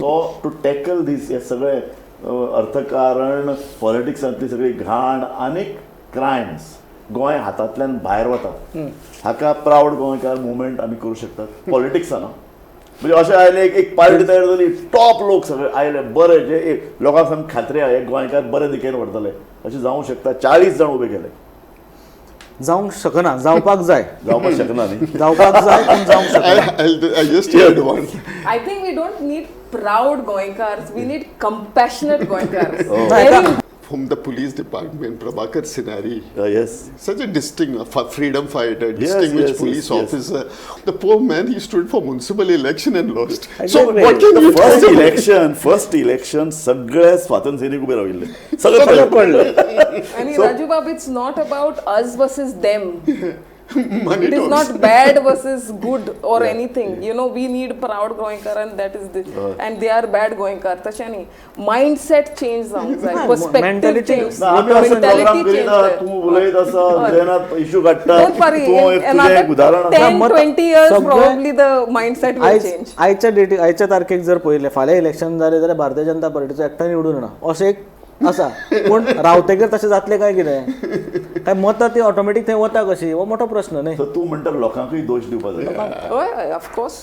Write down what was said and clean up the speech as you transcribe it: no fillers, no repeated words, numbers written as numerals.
तो two tackle दीस हे सगळे अर्थकारण, पॉलिटिक्सांतली सगळी घाण आनी क्रायम्स गोंय हातांतल्यान भायर वता, हाका प्रावड गोंयकार मुवमेंट आमी करूं शकतात पॉलिटिक्सान. म्हणजे अशें आयले, एक एक पार्टी तयार जाली, टॉप लोक सगळे आयले, बरे जे एक लोकांक सामकी खात्री आहा हे गोंयकार बरे दिकेन व्हरतले, अशें जावंक शकता. 40 जाण उबे केले. जावंक शकना, जावपाक जाय. जावपाक शकना न्ही? जावपाक जाय, पूण जावंक शकना. I just heard one. I think we don't need proud Goenkars. We need compassionate Goenkars. Oh. Very From the police department, Prabhakar Sinari. Yes. Such a distinct freedom fighter, distinguished police officer. The poor man, he stood for municipal election and lost. So what can you first do? Election, first election सगळे स्वातंत्र्य सैनिक उबे राविल्ले, सगळे सगळे पडले. पडले. And Raju Bab, it's not about us versus them. Money It is talks. Not bad versus good or anything. We need proud Goenkar and that is the, and they are bad Goenkar. तशें न्ही, mindset change जावंक जाय, perspective mentality- change. ना, आमी असो programme Mentality करीत change आहा, जाय. तूं उलयत आसा, उलयनात इशू काडटा. Don't worry, तूं in एक तुजें another एक उदाहरण आसा. 10, मत- 20 years probably the mindset will आयज change. आयच्या डेटी, आयच्या तारखेक जर पळयलें, फाल्यां इलेक्शन जालें जाल्यार भारतीय जनता पार्टीचो एकटो निवडून येना अशें एक आसा. पूण रावतगीर तशें जातलें काय कितें, काय मतां ती ऑटोमॅटीक थंय वता कशी, हो मोठो प्रश्न न्ही? So तूं म्हणटा लोकांकूय दोश दिवपाक जाय. हय, ऑफकोर्स.